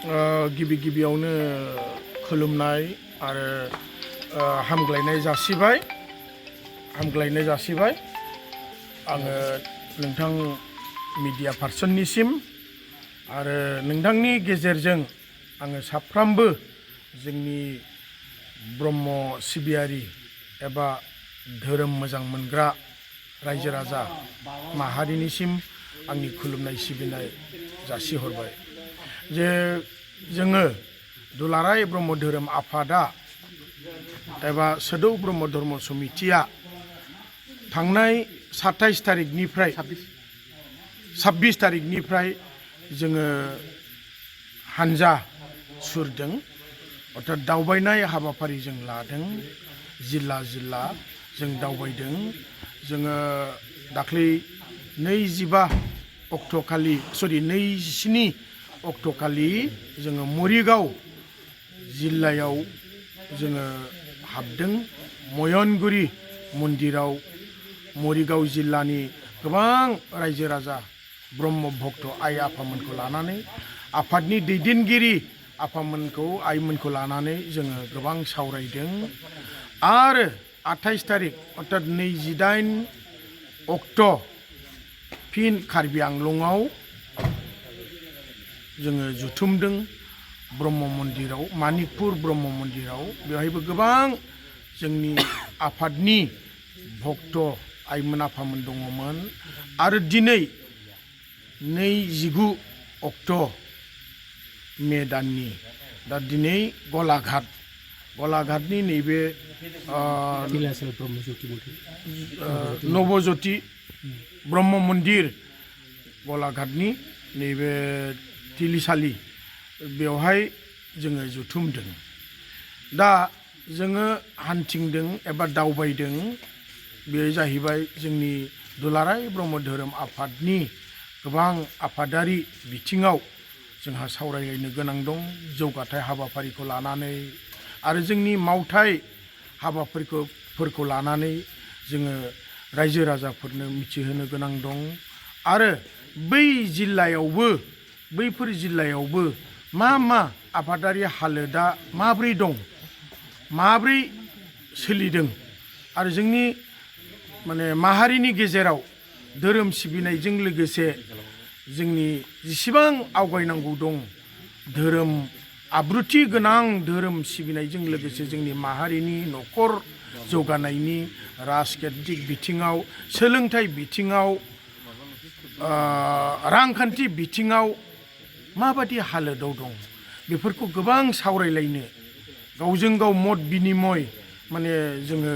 गिबि गिबियावनो खुलुमनाय आरो हामग्लायनाय जासिबाय आङो नोंथां मिडिया पार्सननिसिम आरो नोंथांनि गेजेरजों आङो साफ्रोमबो जोंनि ब्रह्म सिबियारि एबा धोरोम मोजां मोनग्रा रायजो राजा माहारिनिसिम आंनि खुलुमनाय सिबिनाय जासिहरबाय जे जोङो दुलाराय ब्रह्म धोरोम आफादा एबा सोदौ ब्रह्म धर्म समितिया थांनाय 27 तारिखनिफ्राय जोङो हानजा सुरदों अर्थात दावबायनाय हाबाफारि जों लादों जिल्ला जों दावबायदों जोङो दाख्लै 27 अक्ट'खालि जोङो मरिगाव जिल्लायाव जोङो हाबदों मयनगुरि मन्दिराव मरिगाव जिल्लानि गोबां रायजो राजा ब्रह्म भक्त आइ आफामोनखौ लानानै आफादनि दैदेनगिरि आइमोनखौ लानानै जोङो गोबां सावरायदों आरो 28 तारिख अर्थात 28 अक्ट' फिन कार्बि आंलंआव जोङो जुथुमदों ब्रह्म मन्दिराव मानिकपुर ब्रह्म मन्दिराव बेवहायबो गोबां जोंनि आफादनि भक्त आइमोन आफामोन दङमोन आरो दिनै 29 अक्ट' मे दाननि दा दिनै गलाघाटनि नैबे नवज्योति ब्रह्म मन्दिर गलाघाटनि नैबे तिलिसालि बेवहाय जोङो जुथुमदों दा जोङो हान्थिंदों एबा दावबायदों बेयो जाहैबाय जोंनि दुलाराय ब्रह्म धोरोम आफादनि गोबां आफादारि बिथिङाव जोंहा सावरायलायनो गोनां दं जौगाथाय हाबाफारिखौ लानानै आरो जोंनि मावथाय हाबाफारिफोरखौ लानानै जोङो रायजो राजाफोरनो मिथिहोनो गोनां दं आरो बैफोर जिल्लायावबो मा आफादारि हालोदा माब्रै दं माब्रै सोलिदों आरो जोंनि माहारिनि गेजेराव धोरोम सिबिनायजों लोगोसे जोंनि जेसेबां आवगायनांगौ दं धोरोम आब्रुथि गोनां धोरोम सिबिनायजों लोगोसे जोंनि माहारिनि न'खर जौगानायनि राजखान्थिक बिथिङाव सोलोंथाइ बिथिङाव रांखान्थि बिथिङाव माबादि हालोदाव दं बेफोरखौ गोबां सावरायलायनो गावजों गाव मत बिनिमय जोङो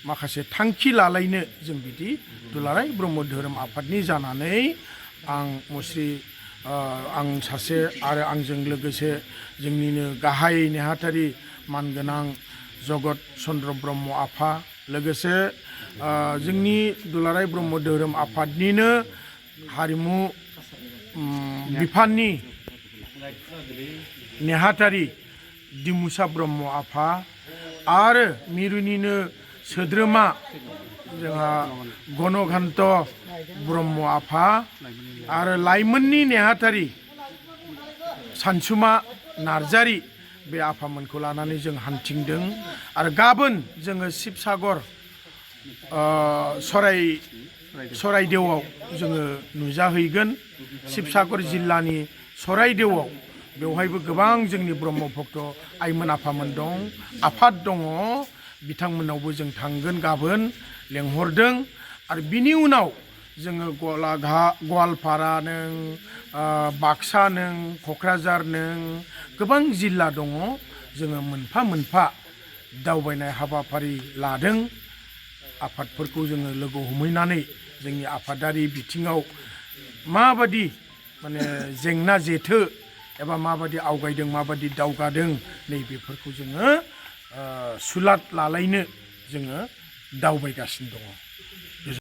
माखासे थांखि लालायनो जों बिदि दुलाराय ब्रह्म धोरोम आफादनि जानानै आं सासे आरो आंजों लोगोसे जोंनिनो गाहाय नेहाथारि मानगोनां जगत चन्द्र ब्रह्म आफा लोगोसे जोंनि दुलाराय ब्रह्म धोरोम आफादनिनो हारिमु बिफाननि नेहाथारि दिमुसा ब्रह्म आफा आरो मिरुनिनो सोद्रोमा जोंहा गणकान्त ब्रह्म आफा आरो लाइमोननि नेहाथारि सानसुमा नार्जारि बे आफामोनखौ लानानै जों हान्थिंदों आरो गाबोन जोङो शिबसागर सराइदेवआव जोङो नुजाहैगोन शिबसागर जिल्लानि सराइदेवआव बेवहायबो गोबां जोंनि ब्रह्म भक्त आइमोन आफामोन दं आफाद दङ बिथांमोनावबो जों थांगोन गाबोन लेंहरदों आरो बिनि उनाव जोङो गवालपारा बाक्सा क'क्राझार गोबां जिल्ला दङ जोङो मोनफा मोनफा दावबायनाय हाबाफारि लादों आफादफोरखौ जोङो लोगो हमहैनानै जोंनि आफादारि बिथिङाव माबादि जेंना जेथो एबा माबादि आवगायदों माबादि दावगादों नैबेफोरखौ जोङो सुलाद लालायनो जोङो दावबायगासिनो दङ।